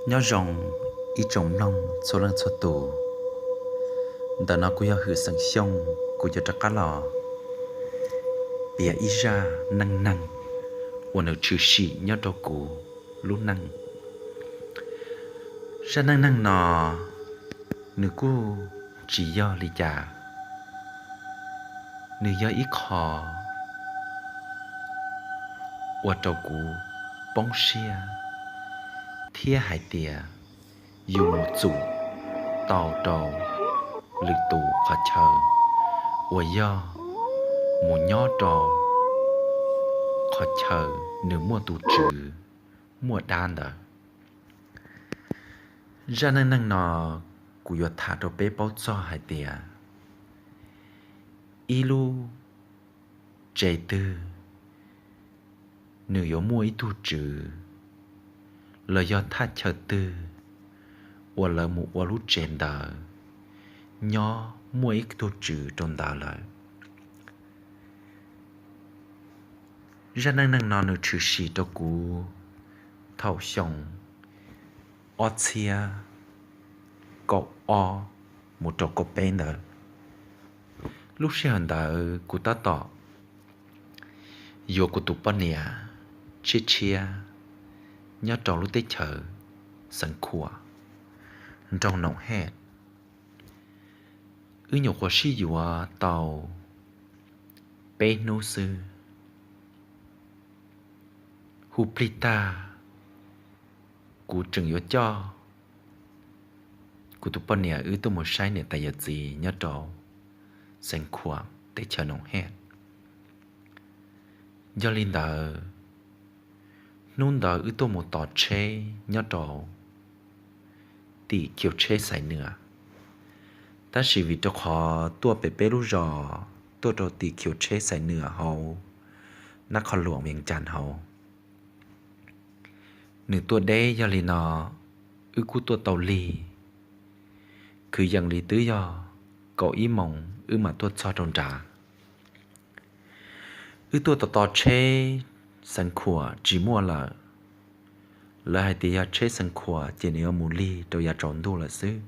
Nyob zoo ib tsoom mloog txhua leej txhua tus, ntawm no kuv yog Hwm Xeem Xyooj, kuv yuav rov qab los piav ib zaj neej neeg uas nws tshwm sim nyob rau kuv lub neej. Zaj neej neeg no nws kuj tsis yog li cas, nws yog ib qho ua rau kuv poob siab thiab hais tias yus mus txum tau rau lwm tus qhov chaw uas yog mus nyob rau qhov chaw nws muaj tus tswv muaj dab ntawd. Zaj neej neeg no kuv yuav tham rau peb paub txog hais tias ib lub tsev twg nws yuav muaj ib tug tswv, los yog thaj chaw twg uas lawv mus ua lub tsev ntawd nyob muaj ib tug tswv rau ntawd lawm. Zaj neej neeg no nws tshwm sim rau kuv thaum xyoo ob txhiab kaum ob mus rau kaum peb ntawd. Lub sij hawm ntawd kuv tab tom yuav kuv tus poj niam tshiab tshiab nyob rau lub teb chaws Xeev Khuam, nroog Noom Hej. Wb nyuam qhuav sib yuav tau peb hnub xwb, hu plig tag kuv tseem yuav coj kuv tus poj niam wb tuaj mus saib niam tais yawm txiv nyob rau Xeev Khuam teb chaws Noom Hej. Yog li ntawd, hnub ntawd wb tuaj mus tos tsheb nyob rau tim khiv tsheb Xais Nwam, tab sis vim rau qhov tuaj pem peb lub zos tuaj rau tim khiv tsheb Xais Nwam hauv Nab Khoj Luam Vias Cas hauv, nws tuaj deb, yog li no wb kuj tuaj tau lig, kwv yees li twb yog kaum ib moos wb mam tuaj txog rau nrad. Wb tuaj tos tos tsheb Xeev Khuam tsis muaj lawm. Lawv hais tias yog tsheb Xeev Khuam ces nws yuav mus lig rau yav tsaus ntuj lawm xwb,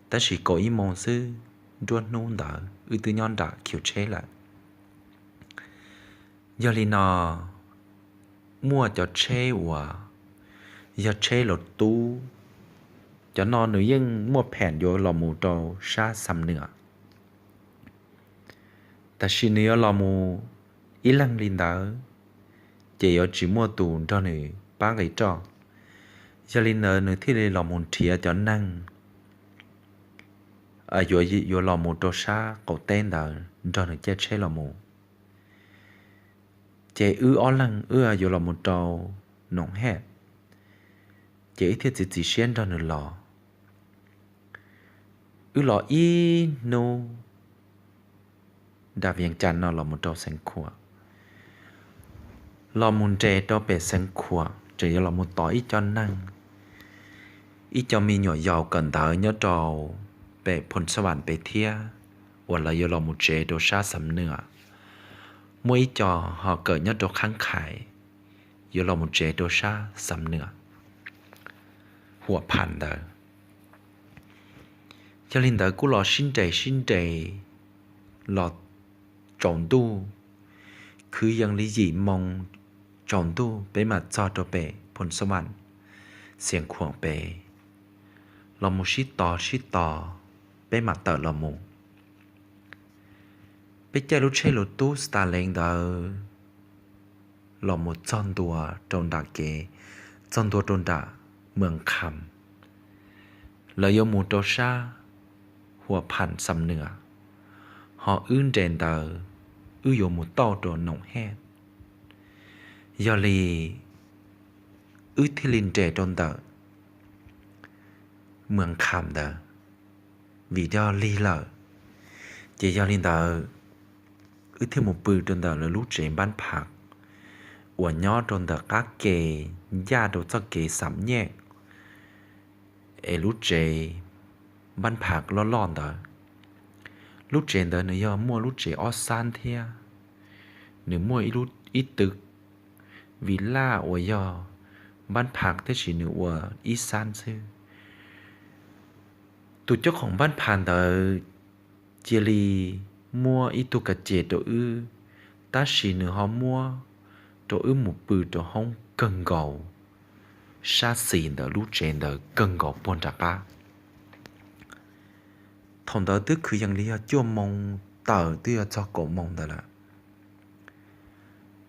tab sis kaum ib moos xwb nruab hnub ntawd wb twb nyob nram khiv tsheb lawm. Yog li no, muaj cov tsheb uas yog tsheb los tub, cov no nws yeej muaj phem yuav los mus rau sab Xam Nwam, tab sis nws yuav los mus ib leeg li ntawd, ces yuav tsis muaj tus nrog nws pab nqis roj. Yog li ntawd nws thiaj li los mus nrhiav cov neeg yuav los mus rau sab qaum teb ntawd nrog nws caij tsheb los mus. Ces wb ob leeg wb yuav los mus rau Noom Hej, ces wb thiaj txiav txim siab nrog nws los. Wb los ib hnub nram Vias Cas no los mus rau Xeev Khuam, los mus nres rau pem Xeev Khuam tseem yuav los mus tos ib co neeg, ib co me nyuam yaus kawm ntawv nyob rau pem Phoo Xab Vam pem thiab, uas lawv yuav los mus tsev rau sab Xam Nwam. Muaj ib co ho kawm nyob rau Khab Khais, yuav los mus tsev rau sab Xam Nwam, Huam Pham ntawd. Yog li ntawd kuj los sib nres sib nres los tsaus ntuj, kwv yees li yim moos tsaus ntuj peb mam txog rau pem Phoo Xab Vam, Xeev Khuam pem, los mus sib tos sib tos, peb mam tawm los mus. Peb caij lub tsheb lus tub Starlink ntawd los mus txog ntua rau nram kev, txog ntua rau nram Mws Kham, lawv yuav mus rau sab Huam Pham Xam Nwam, ho wb nres ntawd wb yuav mus tauj rau Noom Hej. Yog li wb thiaj li nres rau ntawm Mws Kham ntawd, vim yog lig lawm, ces yog li ntawd wb thiaj mus pw rau ntawm lawv lub tsev Npab Pham uas nyob rau ntawm qab ke ncaj rau txoj kev Xam Nyej, es lub tsev Npab Pham loj loj ntawd. Lub tsev ntawd nws yog muaj lub tsev ob xab thiab, nws muaj ib tw villa uas yog npab pha tab sis nws ua ib xab xwb. Tus cob qoom npab pha ntawd cia li muab ib tug ka ces rau wb, tab sis nws ho muab rau wb mus pw rau hoob kawg nkaus sab xis ntawm lub tsev ntawd kawg nkaus puag nram qab. Thaum ntawd twb kwv yees li yog cuaj moo tawm twb yog txog kaum moo ntawd lawm.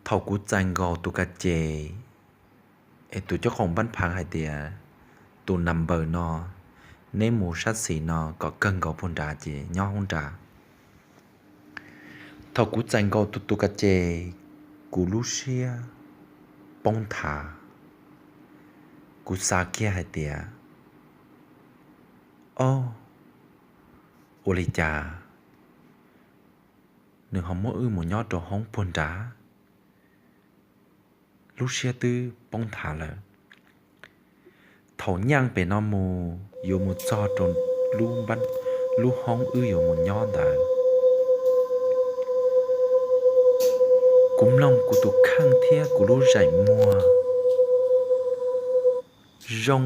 Thaum kuv txais nkaus tus ka ces es tus cob qoom npab pha hais tias, tus number no, neb mus sab xis no kom kawg nkaus puag nrad ces nyob hoob nrad. Thaum kuv txais nkaus tus tus ka ces, kuv lub siab poob nthav. Kuv xav kiag hais tias, ob, ua li cas nws ho muab wb mus nyob rau hoob puag nrad? Lub siab twb poob nthav lawm. Thaum nyaj pem no mus yuav mus txog rau lub hoob wb yuav mus nyob ntawd, kuv mloog kuv tus kheej thiab kuv lub zeem muag zoo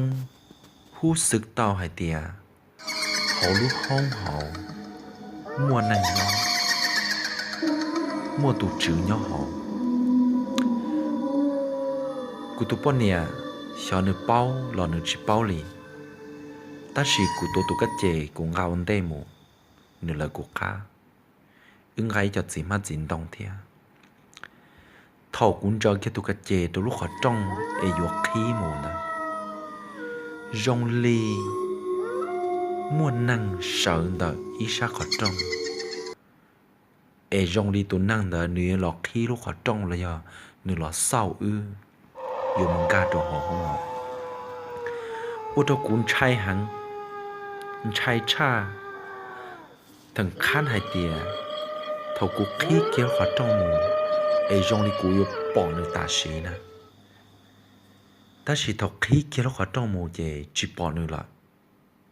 hub xwm tau hais tias hauv lub hoob hauv muaj neeg nyob, muaj tus tswv nyob hauv. Kuv tus poj niam xyov nws paub los nws tsis paub li, tab sis kuv tua tus kab ces kuv nqa ua ntej mus, nws lawv kuv qab, wb nqa ib co txiv hmab txiv ntoo thiab. Thaum kuv ntsaws kiag tus ka ces rau lub qhov rooj es yuav qhib mus ntawd, zoo li muaj neeg sawv ntawm ib sab qhov rooj, es zoo li tus neeg ntawd nws yuav los qhib lub qhov rooj los yog nws los xauj wb yuav mus nkag rau hauv hoob no. Ua rau kuv ntshai heev, ntshai tshaj theem qhab hais tias thaum kuv qhib kiag lub qhov rooj mus es zoo li kuv yuav pom nws tam sim na. Tab sis thaum qhib kiag lub qhov rooj mus ces tsis pom nws lawm,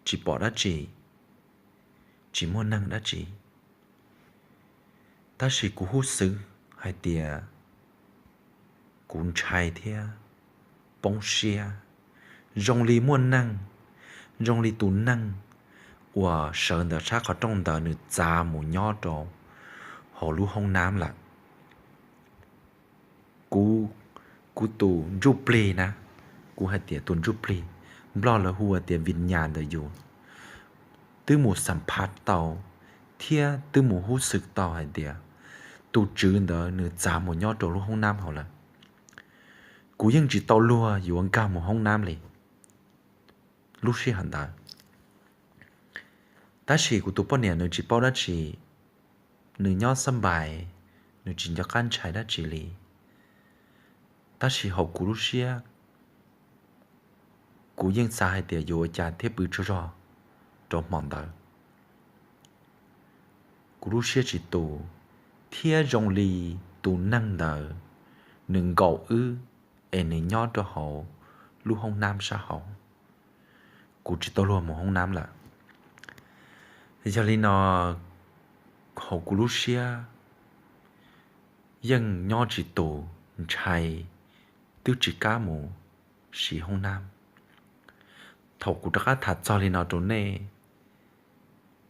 tsis pom dab tsi, tsis muaj neeg dab tsi. Tab sis kuv hub xwm hais tias kuv ntshai thiab poob siab, zoo li muaj neeg, zoo li tus neeg uas sawv ntawm sab qhov rooj ntawd nws txav mus nyob rau hauv lub hoob nab lawm. Kuv, kuv tus ntsuj plig na, kuv hais tias tus ntsuj plig, Nplog lawv hu tias vim nyas ntawm yus, twb mus xam phaj tau thiab twb mus hub xwm tau hais tias tus tswv ntawd nws txav mus nyob rau lub hoob nab hauv lawm. Kuv yeej tsis tau luag yuav nkag mus hoob nab li lub sij hawm ntawd. Tab sis kuv tus poj niam nws tsis paub dab tsi, nws nyob xab npais, nws tsis nco qab ntshai dab tsi li. Tab sis hauv kuv lub siab, kuv yeej xav hais tias yuav ua cas thiaj pw tsaug zog rau hmo ntawd. Kuv lub siab tsis tus, thiab zoo li tus neeg ntawd nws nkaum wb es nws nyob rau hauv lub hoob nab sab hauv. Kuv tsis tau luag mus hoob nab lawm. Yog li no, hauv kuv lub siab yeej nyob tsis tus, ntshai, twb tsis kam mus siv hoob nab. Thaum kuv rov qab tham txog li no rau nej,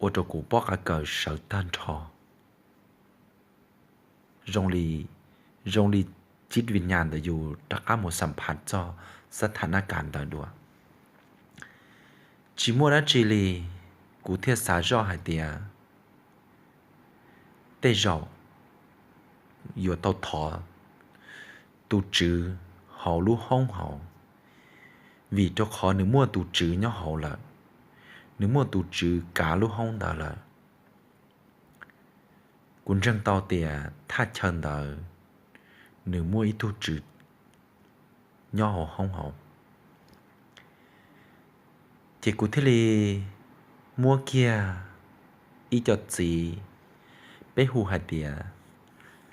ua rau kuv pob qa kaws sawv tag nrho. Zoo li, zoo li chib vim nyas ntawm yus rov qab mus xam phaj txog xab thas nab kas ntawd dua. Tsis muaj dab tsi li, kuv thiaj xav zoj hais tias tej zaum yuav tau thov tus tswv hauv lub hoob hauv, vim rau qhov nws muaj tus tswv nyob hauv lawm, nws muaj tus tswv kav lub hoob ntawd lawm. Kuv ntseeg tau tias thaj chaw ntawd nws muaj ib tug tswv nyob hauv hoob hauv. Ces kuv thiaj li muab kiag ib co txiv, peb hu hais tias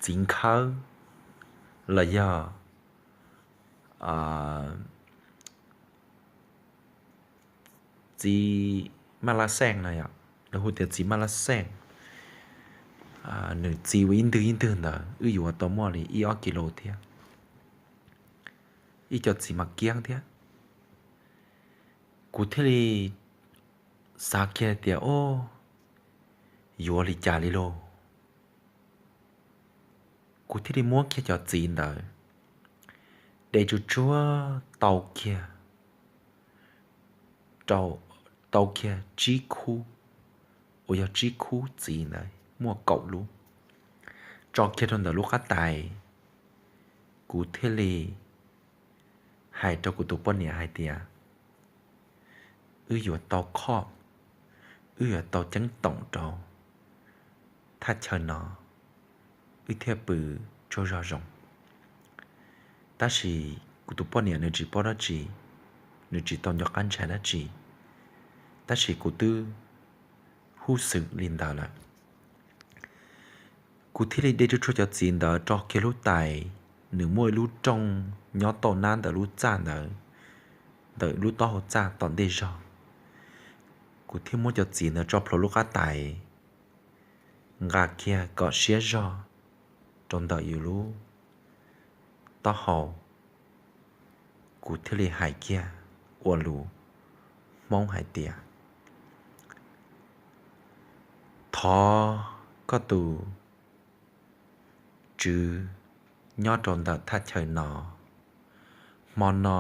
txiv nkhawb los yog txiv maj laj xeej no yom, lawv hu tias txiv maj laj xeej. Nws txi ua ib ntwg ib ntwg ntawd, wb yuav tau muaj li ib ob kis lus thiab. ib co txiv mas kiab thiab. Kuv thiaj li xav kiag tias, o, yuav li cas li lauj. Kuv thiaj li muab kiag cov txiv ntawd de tsuag tsuag tau kiag, tau kiag tsib khub, uas yog tsib khub txiv ntawd muaj kaum lub, tso kiag rau ntawm lub qab tais. Kuv thiaj li hais rau kuv tus poj niam hais tias, wb yuav tau khoj, wb yuav tau ceeb toom rau thaj chaw no, wb thiaj pw tsaug zog zoo. Tab sis kuv tus poj niam nws tsis paub dab tsi, nws tsis tau nco qab ntshai dab tsi, tab sis kuv twb hub xwm li ntawd lawm. Kuv thiaj li de tsuag tsuag cov txiv ntawd rau kiag lub tais. Nws muaj ib lub rooj nyob tau nab ntawm lub txaj ntawd, ntawm lub taub hau txaj tom ntej zog. Kuv thiaj muab cov txiv ntawd tso plhuav lub qab tais, nqa kiag kom siab zog rau ntawm yus lub taub hau. Kuv thiaj li hais kiag ua lus Hmoob hais tias, thov koj tus tswv nyob rau ntawm thaj chaw no, hmo no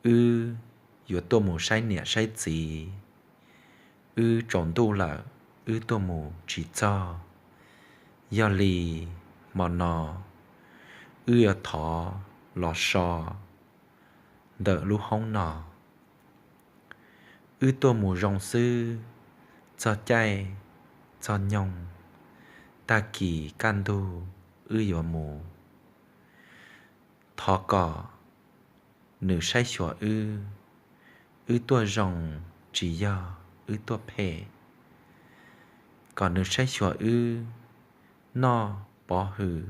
wb yuav tuaj mus saib niam saib txiv, wb tsaus ntuj lawm, wb tuaj mus tsis txog. Yog li hmo no wb yuav thov los so ntawm lub hoob no. Wb tuaj mus zoo xwb, txog caij txog nyoog, tag kis kaj ntug wb yuav mus. Thov kom nws saib xyuas wb, wb tuaj zoo tsis yog wb tuaj phem. Kom nws saib xyuas wb noj pov hwm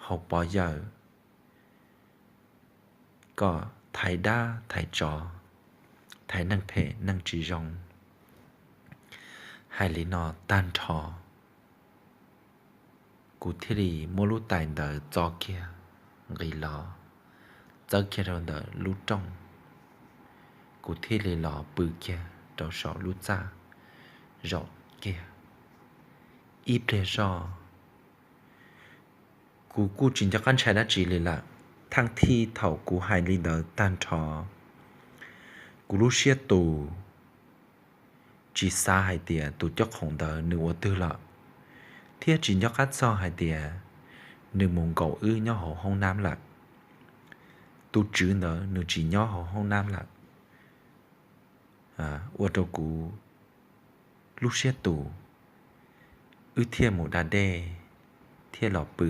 haus pov yawm, kom thaiv dab thaiv tsov, thaiv neeg phem neeg tsis zoo. Hais li no tag nrho, kuv thiaj li muab lub tais ntawd txo kiag nqis los, txawb kiag rau ntawm lub rooj. Kuv thiaj li los pw kiag rau saum lub txaj zaum kiag ib pliag zoj. Kuv kuj tsis nco qab ntshai dab tsi li lawm. Thaj thib thaum kuv hais li ntawd tag nrho, kuv lub siab tus tsis xav hais tias tus cob qhoom ntawd nws ua twg lawm, thiab tsis nco qab txog hais tias nws mus nkaum wb nyob hauv hoob nab lawm. Tus tswv ntawd nws tsis nyob hauv hoob nab lawm, ua rau kuv lub siab tus, wb thiaj mus da dej thiab los pw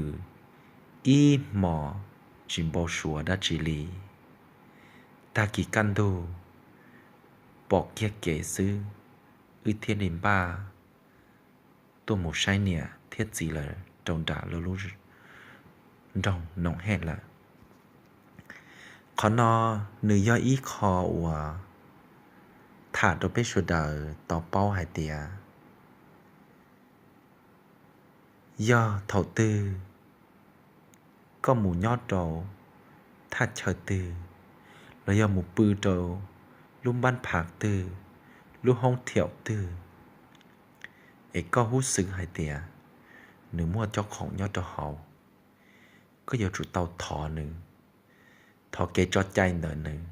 ib hmos tsis npau suav dab tsi li. Tag kis kaj ntug pom kiag kev xwb, wb thiaj li npaj tuaj mus saib niam thiab txiv lawm rau nram lub nroog Noom Hej lawm. Qhov no nws yog ib qho uas tham rau peb sawv daws tau paub hais tias yog thaum twg koj mus nyob rau thaj chaw twg, los yog mus pw rau lub npab phav twg, lub hoob thiaum twg, es koj hub xwm hais tias nws muaj cob qhoom nyob rau hauv, koj yuav tsum tau thov nws, thov kev tso cai ntawm nws,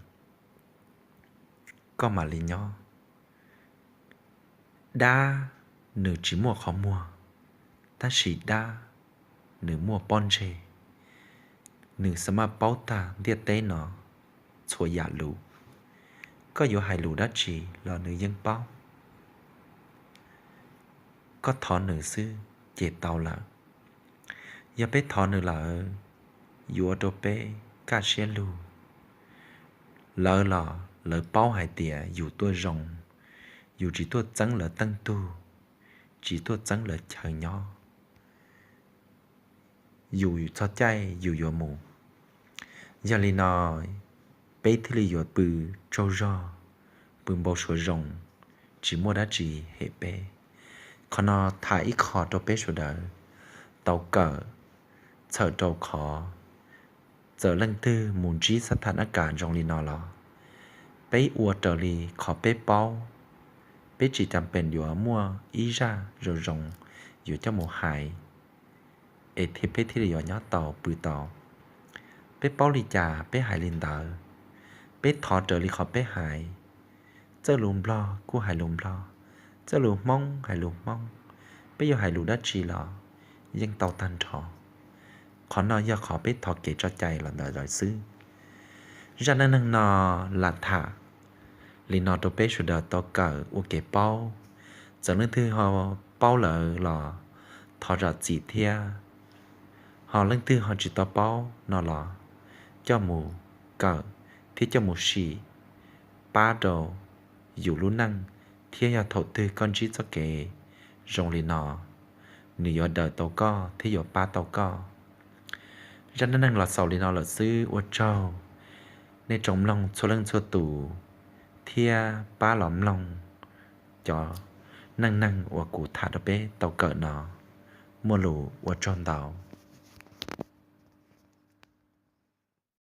koj mam li nyob. Dab nws tsis muaj qhov muag, tab sis dab nws muaj pob ntseg, nws xa maj paub tag ntiaj teb no txhua yam lus. Koj yuav hais lus dab tsi los nws yeej paub. Koj thov nws xwb ces tau lawm. Yog peb thov nws lawm, yuav ua rau peb kaj siab lug. Lawv los lawv paub hais tias yus tuaj zoo, yus tsis tuaj txeeb lawv teej tug, tsis tuaj txeeb lawv chaw nyob. Yus txog caij yus yuav mus. Yog li no, peb thiaj li yuav pw tsaug zog, pw npau suav zoo, tsis muaj dab tsi hem peb. Qhov no tham ib qho rau peb sawv daws tau kawm, txhawm rau qhov Txawm leej twg mus ntsib xab tham nab kas zoo li no los, peb ua raws li qhov peb paub. Peb tsis cam pees yuav muaj ib zaj zoo zoo yuav coj mus hais es thiaj peb thiaj li yuav nyob tau pw tau. Peb paub li cas peb hais li ntawd, peb thov raws li qhov peb hais. Txawj lus Nplog kuj hais lus Nplog, txawj lus Hmoob hais lus Hmoob, peb yuav hais lus dab tsi los yeej tau tag nrho. Qhov no yog qhov peb thov kev tso cai los ntawd lawm xwb. Zaj neej neeg no lam tham li no rau peb sawv daws tau kawm ua kev paub. Txawm leej twg ho paub lawm los thov zam txim thiab, ho leej twg ho tsis tau paub no los coj mus kawm thiab coj mus sim pab rau yus lub neej, thiab yog thaum twg koj ntsib txoj kev zoo li no, nws yuav daws tau koj thiab yuav pab tau koj. Zaj neej neeg los xaus li no lawm xwb, ua tsaug nej tsoom mloog txhua leej txhua tus thiab pab los mloog cov neej neeg uas kuv tham rau peb tau kawm no. Muaj lus ua tsaug ntau.